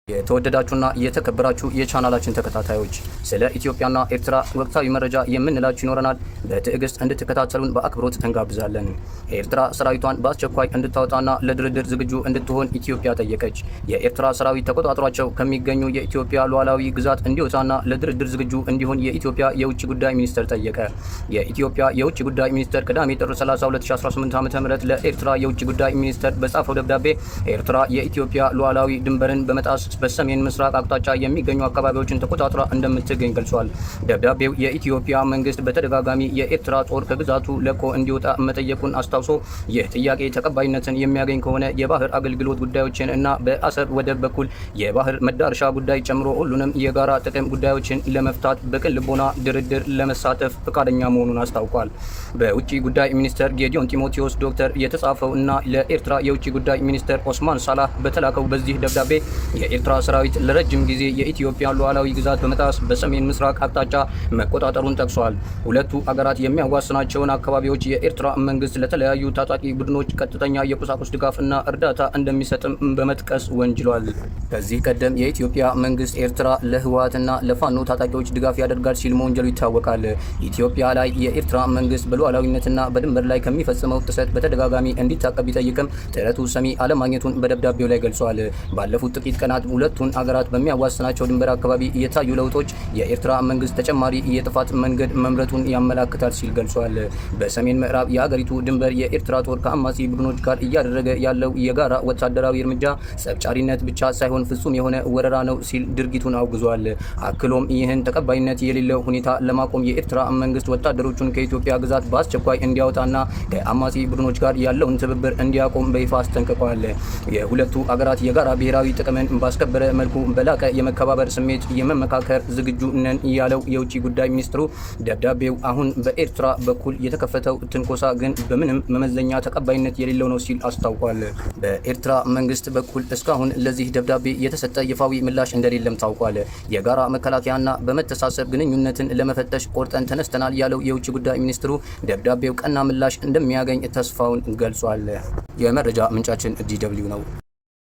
የተወደዳችሁና የተከበራችሁ የቻናላችን ተከታታዮች፣ ስለ ኢትዮጵያና ኤርትራ ወቅታዊ መረጃ የምንላችሁ ይኖረናል። በትዕግስት እንድትከታተሉን በአክብሮት እንጋብዛለን። ኤርትራ ሰራዊቷን በአስቸኳይ እንድታወጣና ለድርድር ዝግጁ እንድትሆን ኢትዮጵያ ጠየቀች። የኤርትራ ሰራዊት ተቆጣጥሯቸው ከሚገኙ የኢትዮጵያ ሉዓላዊ ግዛት እንዲወጣና ለድርድር ዝግጁ እንዲሆን የኢትዮጵያ የውጭ ጉዳይ ሚኒስትር ጠየቀ። የኢትዮጵያ የውጭ ጉዳይ ሚኒስትር ቅዳሜ ጥር 30 2018 ዓ.ም ለኤርትራ የውጭ ጉዳይ ሚኒስትር በጻፈው ደብዳቤ ኤርትራ የኢትዮጵያ ሉዓላዊ ድንበርን በመጣስ በሰሜን ምስራቅ አቅጣጫ የሚገኙ አካባቢዎችን ተቆጣጥራ እንደምትገኝ ገልጿል። ደብዳቤው የኢትዮጵያ መንግስት በተደጋጋሚ የኤርትራ ጦር ከግዛቱ ለቆ እንዲወጣ መጠየቁን አስታውሶ ይህ ጥያቄ ተቀባይነትን የሚያገኝ ከሆነ የባህር አገልግሎት ጉዳዮችን እና በአሰብ ወደብ በኩል የባህር መዳረሻ ጉዳይ ጨምሮ ሁሉንም የጋራ ጥቅም ጉዳዮችን ለመፍታት በቅን ልቦና ድርድር ለመሳተፍ ፈቃደኛ መሆኑን አስታውቋል። በውጭ ጉዳይ ሚኒስተር ጌዲዮን ጢሞቴዎስ ዶክተር የተጻፈው እና ለኤርትራ የውጭ ጉዳይ ሚኒስተር ኦስማን ሳላህ በተላከው በዚህ ደብዳቤ የኤርትራ ሰራዊት ለረጅም ጊዜ የኢትዮጵያ ሉዓላዊ ግዛት በመጣስ በሰሜን ምስራቅ አቅጣጫ መቆጣጠሩን ጠቅሷል። ሁለቱ አገራት የሚያዋስናቸውን አካባቢዎች የኤርትራ መንግስት ለተለያዩ ታጣቂ ቡድኖች ቀጥተኛ የቁሳቁስ ድጋፍ እና እርዳታ እንደሚሰጥም በመጥቀስ ወንጅሏል። ከዚህ ቀደም የኢትዮጵያ መንግስት ኤርትራ ለህወሓትና ለፋኖ ታጣቂዎች ድጋፍ ያደርጋል ሲል መወንጀሉ ይታወቃል። ኢትዮጵያ ላይ የኤርትራ መንግስት በሉዓላዊነትና በድንበር ላይ ከሚፈጽመው ጥሰት በተደጋጋሚ እንዲታቀብ ቢጠይቅም ጥረቱ ሰሚ አለማግኘቱን በደብዳቤው ላይ ገልጿል። ባለፉት ጥቂት ቀናት ሁለቱን አገራት በሚያዋስናቸው ድንበር አካባቢ የታዩ ለውጦች የኤርትራ መንግስት ተጨማሪ የጥፋት መንገድ መምረጡን ያመላክታል ሲል ገልጿል። በሰሜን ምዕራብ የአገሪቱ ድንበር የኤርትራ ጦር ከአማጺ ቡድኖች ጋር እያደረገ ያለው የጋራ ወታደራዊ እርምጃ ጸብጫሪነት ብቻ ሳይሆን ፍጹም የሆነ ወረራ ነው ሲል ድርጊቱን አውግዟል። አክሎም ይህን ተቀባይነት የሌለው ሁኔታ ለማቆም የኤርትራ መንግስት ወታደሮቹን ከኢትዮጵያ ግዛት በአስቸኳይ እንዲያወጣና ከአማጺ ቡድኖች ጋር ያለውን ትብብር እንዲያቆም በይፋ አስጠንቅቋል። የሁለቱ አገራት የጋራ ብሔራዊ ጥቅምን ባስከበረ መልኩ በላቀ የመከባበር ስሜት የመመካከር ዝግጁ ነን ያለው የውጭ ጉዳይ ሚኒስትሩ ደብዳቤው አሁን በኤርትራ በኩል የተከፈተው ትንኮሳ ግን በምንም መመዘኛ ተቀባይነት የሌለው ነው ሲል አስታውቋል። በኤርትራ መንግስት በኩል እስካሁን ለዚህ ደብዳቤ የተሰጠ ይፋዊ ምላሽ እንደሌለም ታውቋል። የጋራ መከላከያና በመተሳሰብ ግንኙነትን ለመፈተሽ ቆርጠን ተነስተናል ያለው የውጭ ጉዳይ ሚኒስትሩ ደብዳቤው ቀና ምላሽ እንደሚያገኝ ተስፋውን ገልጿል። የመረጃ ምንጫችን DW ነው።